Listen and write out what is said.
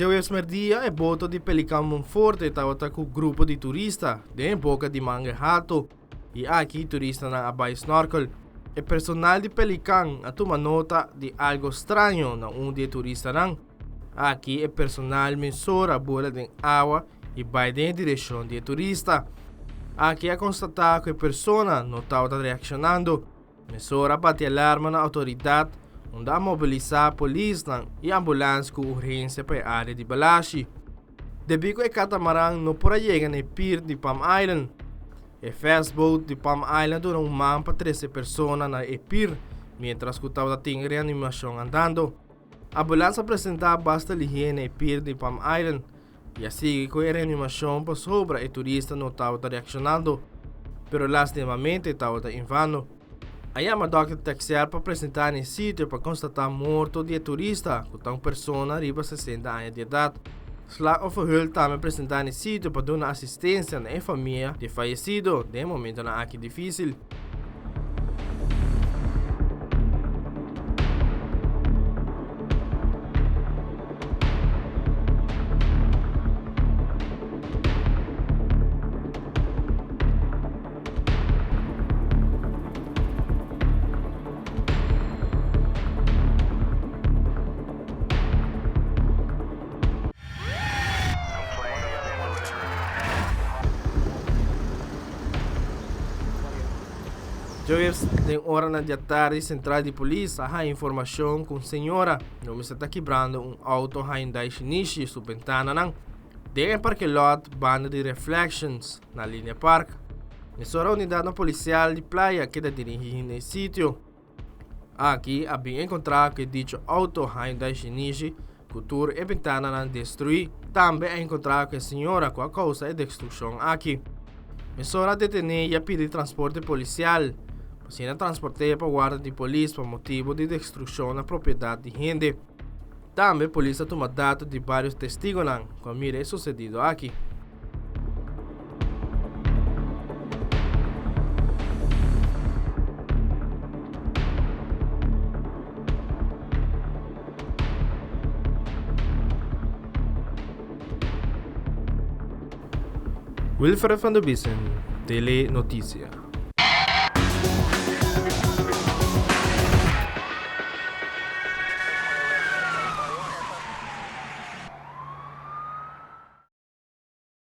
Djaweps merdia e boto di Pelican Monforte tabata ku grupo di turista den e boka di Mangel Halto i aki turistanan a bai snorkel. E personal di Pelican a tuma nota di algo straño na un di e turistanan. Aki e personal mesora a bula den awa i bai den e direkshon di e turista. Aki a konstatá ku e persona no tabata reakshonando. Mesora a bati alarma na outoridat unda a mobilisá polisnan i ambulans ku urgensia pa e área di Balashi. Debí ku e katamaran no por a yega na e pir di Palm Island, e fastboat di Palm Island a duna un man pa trese persona na e pir miéntras ku tabata tin reanimashon andando. Ambulans a presentá basta lihé na e pir di Palm Island i a sigui ku e reanimashon pasobra e turista no tabata reakshonando, pero lastimamente tabata envano. A yama dòkter Texier pa presentá na e sitio pa konstatá morto di e turista, ku ta un persona riba 60 aña di edat. Slachtofferhulp tambe a presentá na e sitio pa duna asistensia na e famia di e fayesido den e momentonan aki difísil. Djoes den oranan di atardi sentral di polis a haña informashon ku un señora lo mester ta kibrando un outo Hyundai Shinichi su bentananan den e parkelot banda di Reflections na Linea Park. Mesora unidatnan polisial di Playa keda dirigí na e sitio. Aki a bin enkontrá ku e dicho outo Hyundai Shinichi ku tur e bentananan destruí. Tambe a enkontrá ku e señora ku a kousa e destrukshon aki. Mesora a detené i a pidi transporte polisial pa asina transport'é pa warda di polis pa motibu di destrukshon na propiedat di hende. Tambe polis a tuma dato di vários testigonan ku a mira e susedido aki. Wilfred van der Biesen, Tele Noticia.